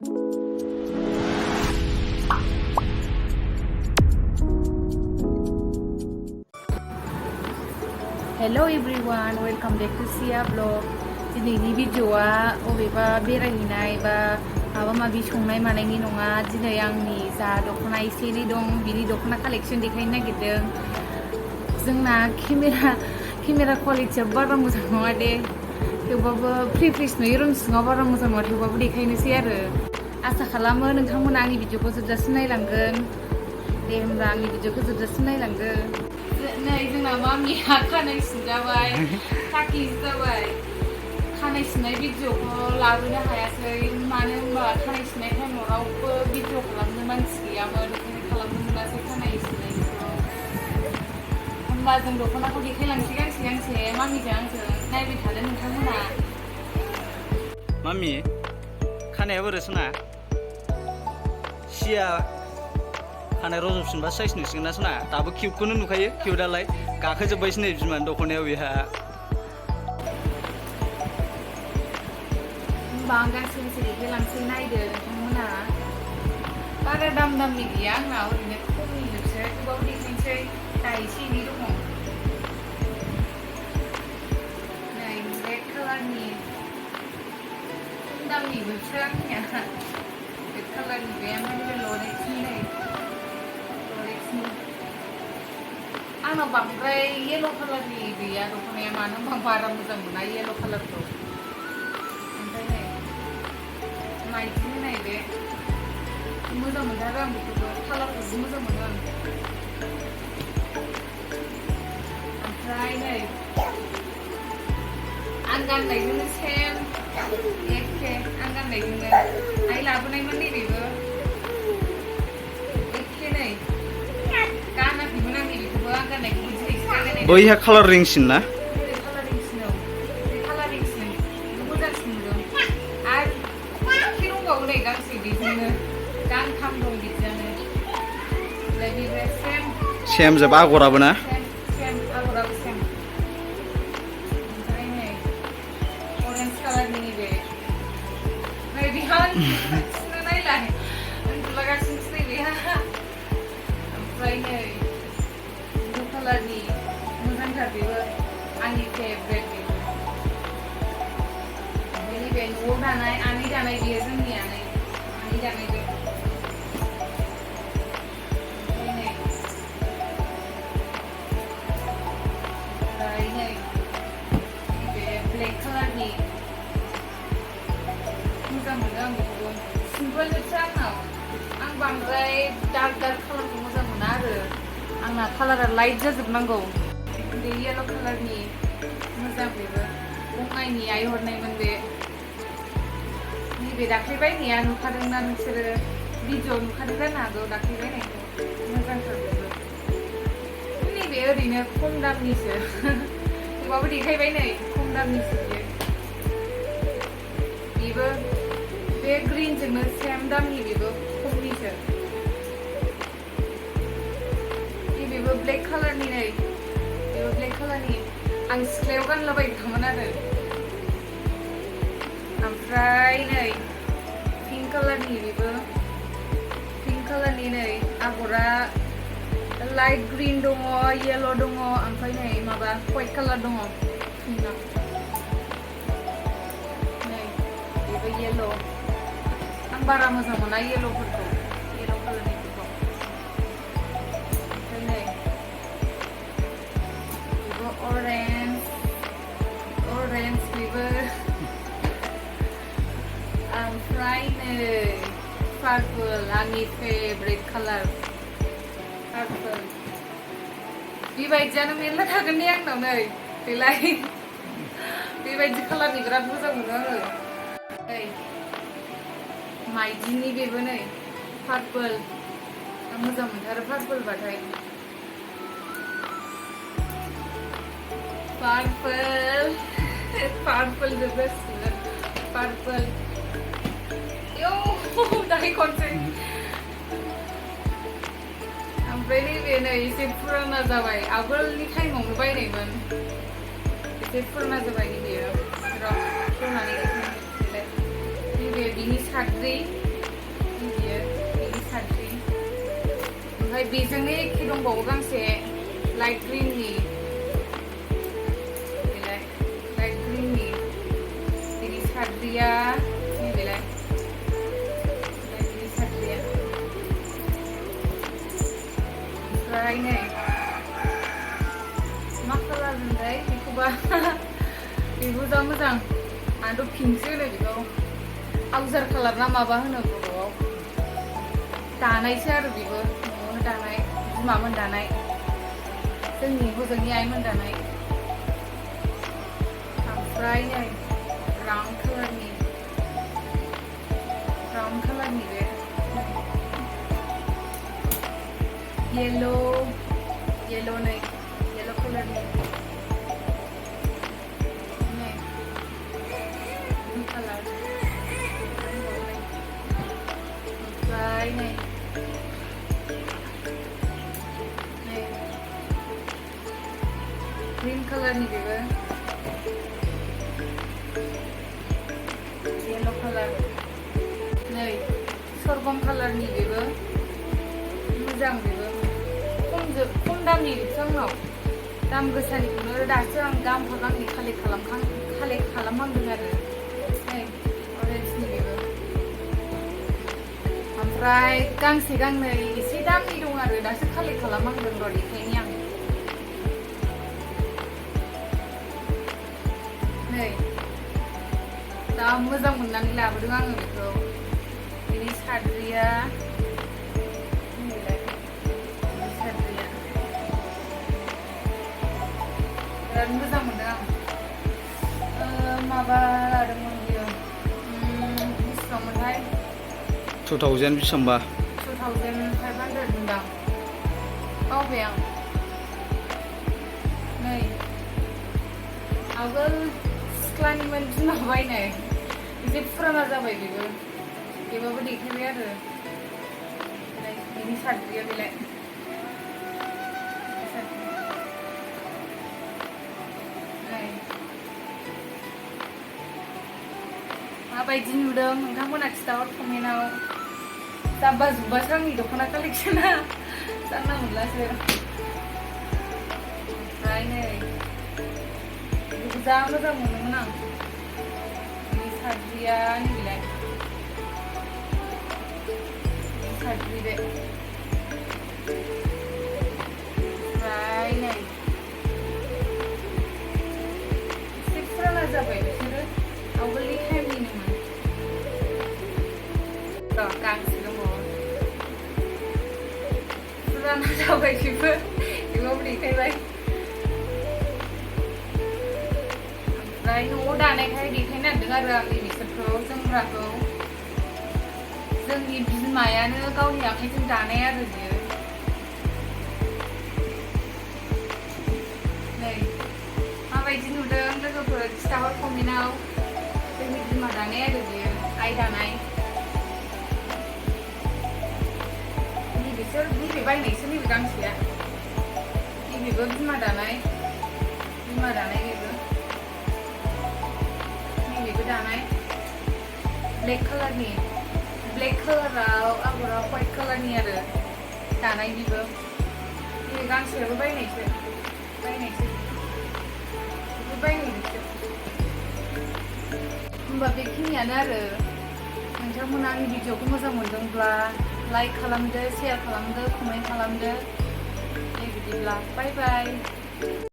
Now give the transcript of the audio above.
Hello everyone, welcome back to Sia Vlog. दिनैनि भिडिअ'आ अबेबा बेरायहैनाय बा माबा माबि संनाय मानायनि नङा. दिनै आंनि जा दख'ना एसे एनै दं बिनि दख'ना कालेक्सन देखायनो नागिरदों. जोंना केमेरा क्वालिटिया बारा मोजां नङा दे, थेवबाबो फ्रेस नुयो. रुम सिङाव बारा मोजां नङा, थेवबाबो देखायनोसै आरो. आसा खालामो नोंथांमोना आंनि भिडिअ'खौ जोबजासिम नायलांगोन. दे होमब्ला आंनि भिडिअ'खौ जोबजासिम नायलांदो. नै जोंना मामिया खानाय सिनजाबाय, थाखि जाबाय. खानाय सिननाय भिडिअ'खौ लाबोनो हायासै, मानो होनबा खानाय सिननाय टाइमाव रावबो भिडिअ' खालामनो मानसि गैयामोन, ओंखायनो खालामनो मोनासै खानाय सिननायखौ. होमबा जों दख'नाखौ देखायलांसै गांसे मामिजों आंजों. नायबाय थादो नोंथांमोना. मामि खानाया बोरै सना? सिया खानाय रज'फिनबा साइज नुसिगोन ना सना? दाबो किउटखौनो नुखायो, किउटआलाय गाखोजोब्बायसो नै बिमानि दख'नायाव बेहा. होमबा आं गांसे देखायलांसै, नायदो नोंथांमोना. बारा दामनि गैया आंना, ओरैनो खमनिल'सो, थेवबाबो देखायनोसै. दा एसे एनै दङ. नै रेड कालारनि खम दामनिबोसो आंनिया. रेड कालारनि बे ओमफ्राय लरेक्सनि, नै लरेक्सनि. आंनाव बांद्राय येल' कालारनि गैया दख'नाया, मानो होनबा बारा मोजां मोना येल' कालारखौ. ओमफ्राय नै माइदिनि, नाय बे मोजां मोनथारो आं बेखौबो, कालारखौबो मोजां मोनो आं. ओमफ्राय नै आं गाननायजोंनो सेम एखे, आं गाननायजोंनो आइ लाबोनायमोन नैबेबो एखे. नै गानाखैमोन आं बेखौबो, आं गाननायखौबो दिनैसो गाननाय. बैहा कालारिंसिन ना? कालारिंसिन, औ बे कालारिंसिन, बेखौ मोजांसिन नुदों. आरो एखे दंबावो नै गांसे, बेजोंनो गांथाम दं बिदियानो. ओमफ्राय बेनिफ्राय सेम जोब आगराबो ना? सेम आगराबो सेम. ओमफ्राय नै अरेन्ज कालारनि नैबे, नै बेहा सिनो नायलाय, उन्दुलागासिनोसो नै बेहा. ओमफ्राय नै ब्लु कालारनि मोजांथार, बेबो आंनि फेभरेट. बेबो ओमफ्राय नैबे न'आव दानाय, आनै दानाय, बेयो जोंनि आनै दानाय बे. ओमफ्राय नै बे ब्लेक कालारनि मोजां मोनो आं बेखौबो. सिम्पोलसो आंनाव, आं बांद्राय डार्क कालारखौ मोजां मोना आरो. आंना कालारा लाइट जाजोबनांगौ. बे येल' कालारनि मोजां, बेबो बङाइनि आइ हरनायमोन बे. नैबे दाख्लै बायनाया नुखादोंना नोंसोरो? भिडिअ नुखादों जानो हागौ दाख्लै बायनायखौ. मोजांथार बेबो. नैबे ओरैनो खम दामनिसो, थेवबाबो देखायबाय नै खम दामनिसो बियो. बेबो बे ग्रिनजोंनो सेम दामनि, बेबो खमनिसो. बेबो ब्लेक कालारनि, नै बेबो ब्लेक कालारनि. आं सिख्लायाव गानलाबायदोंमोन आरो. ओमफ्राय नै पिंक कालारनि, बेबो पिंक कालारनि. नै आगरा लाइट ग्रिन दङ, येल' दङ, ओमफ्राय नै माबा व्हाइट कालार दङ पिंकआव. नै बेबो येल'. आं बारा मोजां मोना येल'फोरखौ, येल' कालारनिफोरखौ. ओमफ्राय नै बेबो अरेन्ज बेबो. ओमफ्राय नै पार्पल, आंनि फेभरेट कालार पार्पल. बेबायदियानो मेरला थागोन दे आंनाव. नै बेलाय बेबायदि कालारनि बिराद मोजां मोनो आङो. नै माइदिनि, बेबो नै पार्पल. आं मोजां मोनथारो पार्पलबाथाय. Purple जोबगासिनो, purple. दाहाय खनसै. ओमफ्राय नैबे नै एसे फुराना जाबाय, आगोलनि टाइमावनो बायनायमोन. एसे फुराना जाबाय नैबेयो, बिराद खेवनानै नैबे बिनि साद्रि ओमफ्राय बेजोंनो एखे दंबावो गांसे लाइट ग्रिननि लाइट ग्रिननि बिनि साद्रिया नैबेलाय लाइटनि साद्रिया ओमफ्राय नै मा कालार होनलाय बेखौबा बेबो जा मोजां आंथ' पिंकसो होनो बेखौ आवजार कालार ना माबा होनो बर'आव दानायसो आरो बेबो न'आवनो दानाय बिमामोन दानाय जोंनि हजोंनि आइमोन दानाय ओमफ्राय नै ब्राउन कालारनि बे येलो नै येलो कालारनि नै ब्लु कालार ओमफ्राय नै ग्रीन कालारनि बेबो येलो कालार नै सरगम कालारनि बेबो मोजां बेबो खम दामनि बेसो आंनाव दाम गोसानिखौनो दासो आं गांफा गांनै कालेक्ट खालामहांदों आरो नै अरेन्जनि बेबो ओमफ्राय गांसे गांनै एसे दामनि दं आरो दासो कालेक्ट खालामहांदों र' देखायनि आं नै दा मोजां मोननानै लाबोदों आङो बेखौ बिनि साद्रिया बिराद मोजां मोनदों आं माबा लादोंमोन बियो बेसेबांमोनथाय 2000 बेसेबांबा 2500 मोनदां बावबाय आं नै आगोल सिख्लानिमोन बिमा बायनाय एसे फुराना जाबाय बेबाबो देखायबाय आरो बिनि साद्रिया बेलाय माबायदि नुदों नोंथांमोना खिथाहर कमेन्टआव जाब्बा जुब्बासो आंनि दख'ना कालेक्सना जानला मोनलासो ओमफ्राय नै बेखौ जा मोजां मोनोमोन आं बिनि साद्रिया नैबेलाय साद्रि बे ओमफ्राय नै एसे फुराना जाबाय बिसोरो आवगोलनि टाइमनिनोमोन गांसे दंबावो फुराना जाबाय बेबो देखायबाय ओमफ्राय न'आव दानायखाय देखायनो नागिरदों आरो आं बिसोरखौ जोमग्राखौ जोंनि बिमायानो गावनि आखाइजों दानाय आरो बियो नै माबायदि नुदों लोगोफोर खिथाहर कमेन्टआव जोंनि बिमा दानाय आरो बियो आइ दानाय नैबे बायनायसो नैबे गांसेया नैबेबो बिमा दानाय बेबो नैबेबो दानाय ब्लेक कालाराव आगरा व्हाइट कालारनि आरो दानाय बेबो नैबे गांसेयाबो बायनायसो बेबो बायनायसो होमबा बेखिनियानो आरो नोंथांमोना आंनि भिडिअखौ मोजां मोनदोंब्ला लाइक खालामदो, शेयार खालामदो, कमेन्ट खालामदो। दे बिदिब्ला बाय बाय।